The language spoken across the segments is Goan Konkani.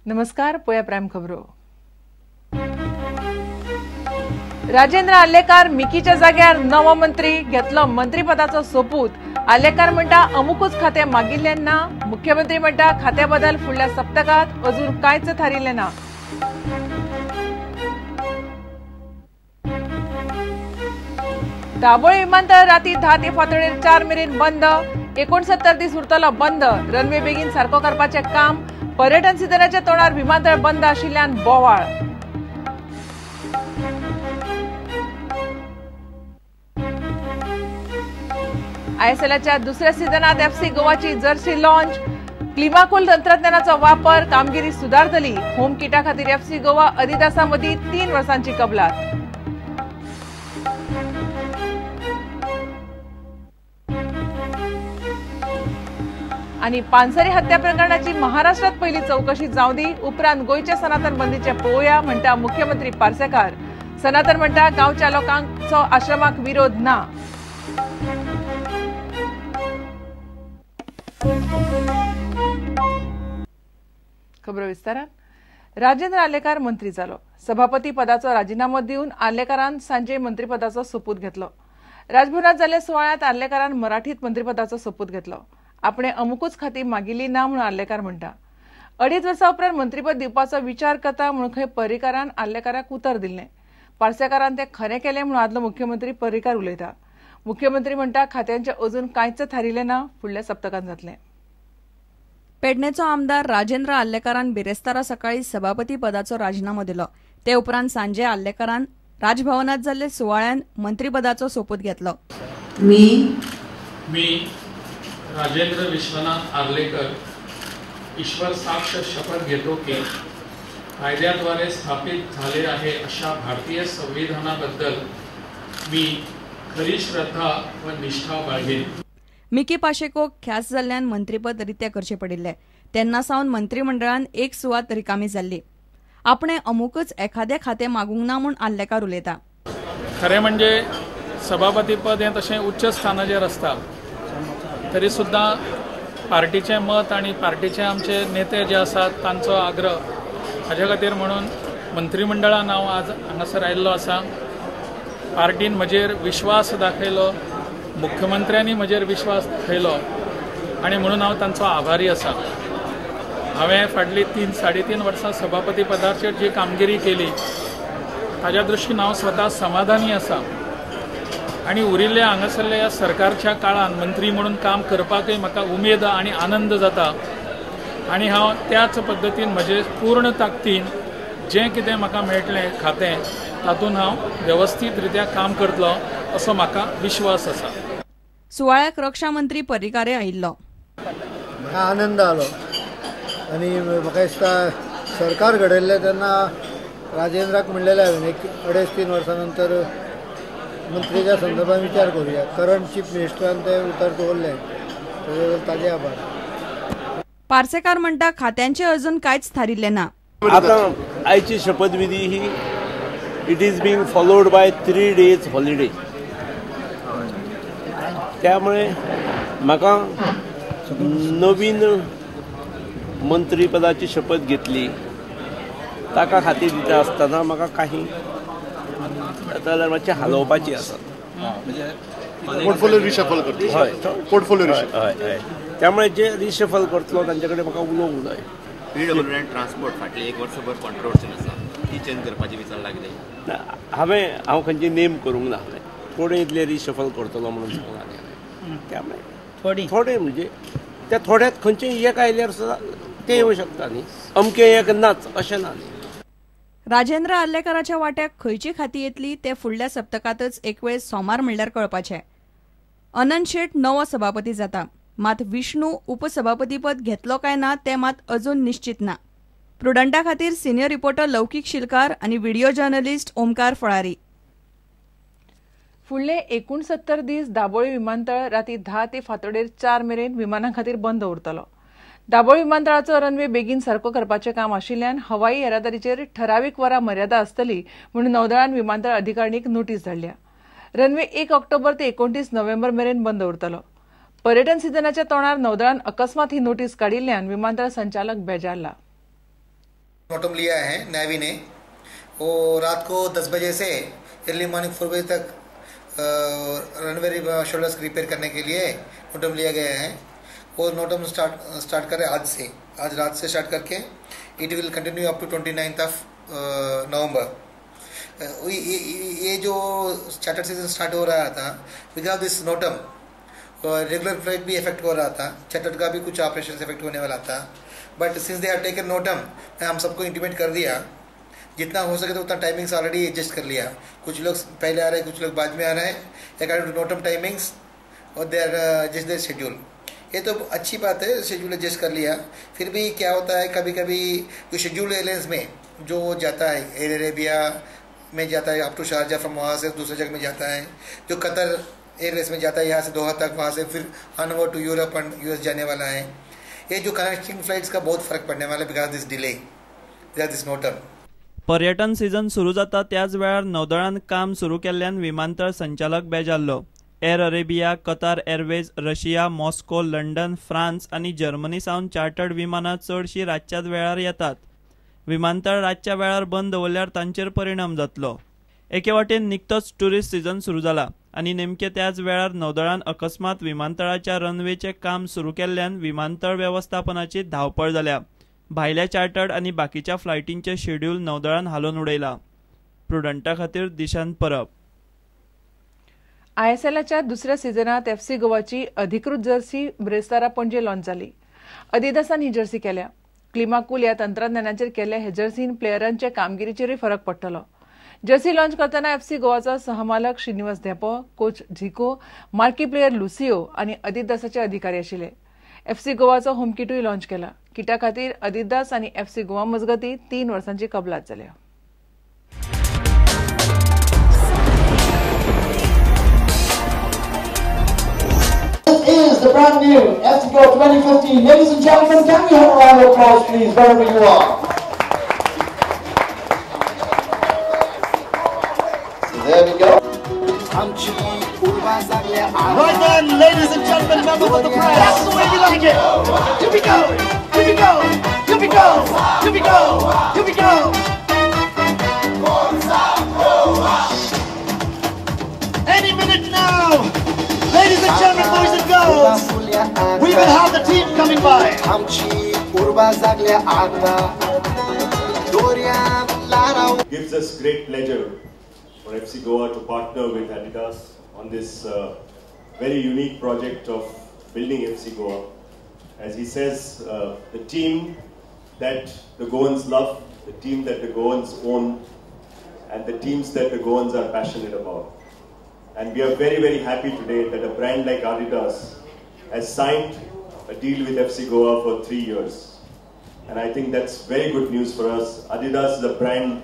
नमस्कार, पोया प्राइम खबरो. राजेंद्र आर्लेकार मिकीच्या जाग्यार नवो मंत्री, घेतलो मंत्रीपदाचो सोपूत. आर्लेकार म्हणटा अमुकूच खातें मागिल्लें ना. मुख्यमंत्री म्हणटा खात्या बदल फुडल्या सप्तकांत, अजून कांयच थारिल्लें ना. दाबोळी विमानतळ राती 10 ते फांतोडेर 4 मेरेन बंद. 69 दीस उरतलो बंद. रनवे बेगीन सारको करपाचें काम. पर्यटन सिजनाच्या तोंडार विमानतळ बंद आशिल्ल्यान बोवाळ. आयएसएलाच्या दुसऱ्या सिजनात एफसी गोवाची जर्सी लॉन्च. क्लिमाकूल तंत्रज्ञानाचो वापर, कामगिरी सुदारतली. होम किटा खातीर एफसी गोवा अदिदासा मदीं 3 वर्सांची कबलात. आनी पानसरे हत्या प्रकरणाची महाराष्ट्रात पहिली चौकशी जावं दी, उपरांत गोंयच्या सनातन बंदीचे पळोवया म्हणटा मुख्यमंत्री पार्सेकार. सनातन म्हणटा गांवच्या लोकांचो आश्रमाक विरोध ना. खबर विस्तारान. राजेंद्र आर्लेकार मंत्री जालो. सभापती पदाचो राजिनामो दिवन आर्लेकारान सांजे मंत्रीपदाचो सोपूत घेतलो. राजभवनात जाल्ल्या सुवाळ्यांत आर्लेकारान मराठीत मंत्रीपदाचो सोपूत घेतलो. आपणे अमुकूच खाती मागिल्ली ना म्हणून आर्लेकार म्हणटा. 2.5 वर्सां उपरांत मंत्रीपद दिवपाचो विचार करता म्हणून खंय पर्रीकारान आर्लेकाराक उतर दिल्लें. पार्सेकारान तें खरें केलें म्हणून आदलो मुख्यमंत्री पर्रीकार उलयता. मुख्यमंत्री म्हणटा खात्यांचें अजून कांयच थारिल्लें ना, फुडल्या सप्तकांत जातलें. पेडणेचो आमदार राजेंद्र आर्लेकारान बिरेस्तारा सकाळी सभापती पदाचो राजिनामो दिलो. ते उपरांत सांजे आर्लेकारान राजभवनात जाल्ले सुवाळ्यान मंत्रीपदाचो सोपूत घेतलो. मी राजेंद्र विश्वनाथ आर्लेकर ईश्वर साक्ष शपथ घेतो की कायद्याद्वारे स्थापित झाले आहे अशा भारतीय संविधानाबद्दल मी खरी श्रद्धा व निष्ठा बाळगेन. मिकी पाशेको ख्यास जाल्ल्यान मंत्रीपद रित्या करचें पडिल्लें. तेन्ना सावन मंत्रीमंडळान एक सुवात रिकामी जाल्ली. आपणे अमुकच एखादें खातें मागूंक ना म्हूण आर्लेकार उलयता. खरें म्हणजे सभापतीपद हें तशें उच्च स्थानाचेर आसता, तरी सुद्दां पार्टीचें मत आनी पार्टीचे आमचे नेते जे आसात तांचो आग्रह हाजे खातीर म्हणून मंत्रीमंडळान हांव आज हांगासर आयिल्लो आसा. पार्टीन म्हजेर विश्वास दाखयलो, मुख्यमंत्र्यांनी म्हजेर विश्वास दाखयलो आनी म्हणून हांव तांचो आभारी आसा. हांवें फाटलीं 3-3.5 वर्सां सभापती पदाचेर जी कामगिरी केली ताज्या दृश्टीन हांव स्वता समाधानी आसा आनी उरिल्ल्या हांगासरल्या ह्या सरकारच्या काळान मंत्री म्हणून काम करपाकय म्हाका उमेद आनी आनंद जाता आनी हांव त्याच पद्दतीन म्हजे पूर्ण ताकदीन जें कितें म्हाका मेळटलें खातें तातूंत हांव वेवस्थीत रित्या काम करतलो असो म्हाका विश्वास आसा. सुवाळ्याक रक्षा मंत्री पर्रीकार आयिल्लो. म्हाका आनंद जालो आनी म्हाका दिसता सरकार घडयल्लें तेन्ना राजेंद्राक म्हणलेलें हांवें एक 2.5-3 वर्सां नंतर मंत्रीच्या संदर्भात विचार करूया. करंट चीफ मिनिस्टरान ते उतर दवरलें, ताजे आभार. पार्सेकार म्हणटा खात्यांचे अजून कांयच थारिल्लें ना. आतां आयची शपथविधी ही it is being followed by 3 days holiday, त्यामुळे म्हाका नवीन मंत्रीपदाची शपथ घेतली ताका खातीर दिता आसतना म्हाका काही जाल्यार मातशें हालोवपाची आसा. पोर्टफोलियो रिशफल करतलो. हय, पोर्टफोलियो रिशफल. हय हय, त्यामुळे जे रिशफल करतलो तांचे कडेन म्हाका उलोवंक जाय. पीडब्ल्यूडी ट्रान्सपोर्ट फाटले 1 वर्सभर कॉन्ट्रोवर्सी आसा, ती चेंज करपाची विचार लागले. हांवें खंयची नेम करूंक ना, थोडे इतले रिशफल करतलो म्हणून सांगलां. त्यामुळे थोडे म्हणजे त्या थोड्यात खंयचे एक आयल्यार सुद्दां ते येवं शकता न्ही, अमकें एक नाच अशें ना. राजेंद्र आर्लेकाराच्या वाट्याक खंयची खाती येतली ते फुडल्या सप्तकांतच एक वेळ सोमार म्हणल्यार कळपाचें. अनंत शेट नवो सभापती जाता, मात विष्णू उपसभापतीपद घेतलो काय ना तें मात अजून निश्चित ना. प्रुडंटा खातीर सिनियर रिपोर्टर लौकीक शिलकार आनी व्हिडिओ जर्नलिस्ट ओमकार फळारी. फुडले 69 दीस दाबोळी विमानतळ राती 10 ते फांतोडेर 4 मेरेन विमानां खातीर बंद उरतलो. दाबोळी विमानतळाचो रनवे बेगीन सारको करपाचें काम आशिल्ल्यान हवाई येरादारीचेर ठरावीक वरां मर्यादा आसतली म्हणून नौदळान विमानतळ अधिकारिणीक नोटीस धाडल्या. रनवे 1 ऑक्टोबर ते 29 नोव्हेंबर मेरेन बंद उरतलो. पर्यटन सिजनाच्या तोंडार नौदळान अकस्मात ही नोटीस काडिल्ल्यान विमानतळ संचालक बेजारला. नोटम लिया है नेवी ने, वो रात को 10 बजे से अर्ली मॉर्निंग 4 बजे तक रनवे शोल्डर्स रिपेयर करने के लिए नोटम लिया गया है। वो नोटम स्टार्ट कर रहे आज से, आज रात से स्टार्ट करके it will continue up to 29th of November. ये जो चार्टर सीजन स्टार्ट हो रहा था, because of this NOTAM regular flight भी इफेक्ट हो रहा था, चार्टर का भी कुछ ऑपरेशन इफेक्ट होने वाला था। But since they have taken NOTAM, हम सबको इंटीमेट कर दिया, जितना हो सके तो उतना टाइमिंग्स ऑलरेडी एडजस्ट कर लिया। कुछ लोग पहले आ रहे हैं, कुछ लोग बाद में आ रहे हैं, अकॉर्डिंग टू नोटम टाइमिंग्स और they are adjust their schedule. ये तो अच्छी बात है, शेड्यूल एडजस्ट कर लिया। फिर भी क्या होता है, कभी कभी जो शेड्यूल एयरलाइंस में जो जाता है, एयर अरेबिया में जाता है अप टू शारजा, फ्रॉम वहाँ से दूसरे जगह में जाता है, जो कतर एयरवेज में जाता है यहाँ से दोहा तक, वहाँ से फिर onward to Europe and US जाने वाला है। ये जो कनेक्टिंग फ्लाइट्स का बहुत फर्क पड़ने वाला है because this delay, because this NOTAM. पर्यटन सीजन सुरू जाता त्याच वेळार नौदळान काम सुरू केल्ल्यान विमानतळ संचालक बेजारलो। Air Arabia, Qatar Airways, Russia, Moscow, London, France आनी जर्मनी सावन चार्टर्ड विमानां चडशीं रातच्याच वेळार येतात। विमानतळ रातच्या वेळार बंद दवरल्यार तांचेर परिणाम जातलो। एके वाटेन निकतोच ट्युरिस्ट सीजन सुरू जाला आनी नेमके त्याच वेळार नौदळान अकस्मात विमानतळाच्या रनवेचें काम सुरू केल्ल्यान विमानतळ वेवस्थापनाची धांवपळ जाल्या। भायल्या चार्टर्ड आनी बाकीच्या फ्लायटींचें शेड्यूल नौदळान हालोवन उडयला। प्रुडंटा खातीर दिशांत परब। आयएसएलाच्या दुसऱ्या सिजनात एफसी गोवाची अधिकृत जर्सी ब्रेस्तारा पणजे लॉन्च जाली। अदिदासान ही जर्सी केल्या। क्लिमाकूल ह्या तंत्रज्ञानाचेर केल्ल्या हे जर्सीन प्लेयरांचे कामगिरीचेरूय फरक पडटलो। जर्सी लॉन्च करतना FC गोवाचो सहमालक Srinivas Dempo, coach Zico, marquee player Lucio आनी अदिदासाचे अधिकारी आशिल्ले। एफसी गोवाचो होम किटूय लॉन्च केला। किटा खातीर अदिदास आनी एफसी गोवा मजगती 3 वर्सांची कबलात जाल्या। Is the brand new FC Goa 2015. Ladies and gentlemen, can we have a round of applause, please, wherever you are? So there we go. Right then, ladies and gentlemen, members of the press, that's the way we like it. Here we go, here we go, here we go, here we go, here we go. Any minute now. Ladies and gentlemen, boys and girls, we will have the team coming by. Gives us great pleasure for FC Goa to partner with Adidas on this very unique project of building FC Goa. As he says, the team that the Goans love, the team that the Goans own, and the teams that the Goans are passionate about. And we are very, very happy today that a brand like Adidas has signed a deal with FC Goa for 3 years. And I think that's very good news for us. Adidas is a brand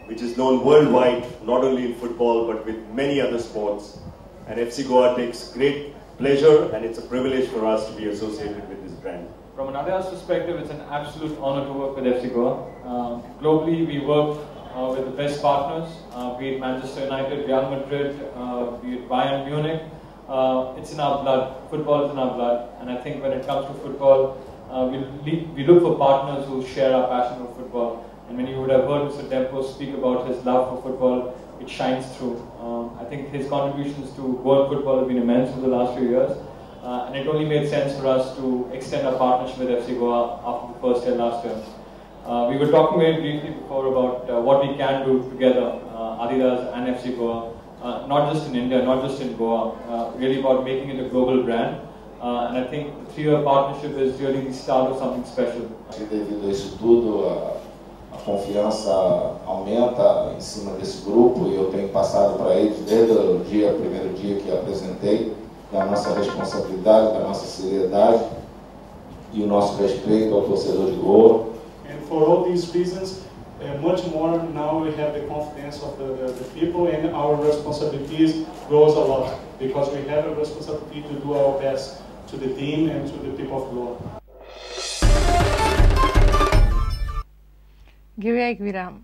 which is known worldwide, not only in football, but with many other sports. And FC Goa takes great pleasure, and it's a privilege for us to be associated with this brand. From an Adidas perspective, it's an absolute honor to work with FC Goa. Globally, we work with the best partners, be it Manchester United, Real Madrid, be it Bayern Munich. It's in our blood. Football is in our blood. And I think when it comes to football, we look for partners who share our passion for football. And when you would have heard Mr. Dempo speak about his love for football, it shines through. I think his contributions to Goan football have been immense over the last few years. And it only made sense for us to extend our partnership with FC Goa after the first year last year. We were talking very briefly before about what we can do together, Adidas and FC Goa, not just in India, not just in Goa, really about making it a global brand. And I think the 3-year partnership is really the start of something special. Devido a isso tudo, a confiança aumenta em cima desse grupo e eu tenho passado para eles desde o primeiro dia que apresentei, da nossa responsabilidade, da nossa seriedade e o nosso respeito ao torcedor de Goa. And for all these reasons, much more now we have the confidence of the people, and our responsibilities grows a lot because we have a responsibility to do our best to the team and to the people of Goa. घेऊया एक विराम.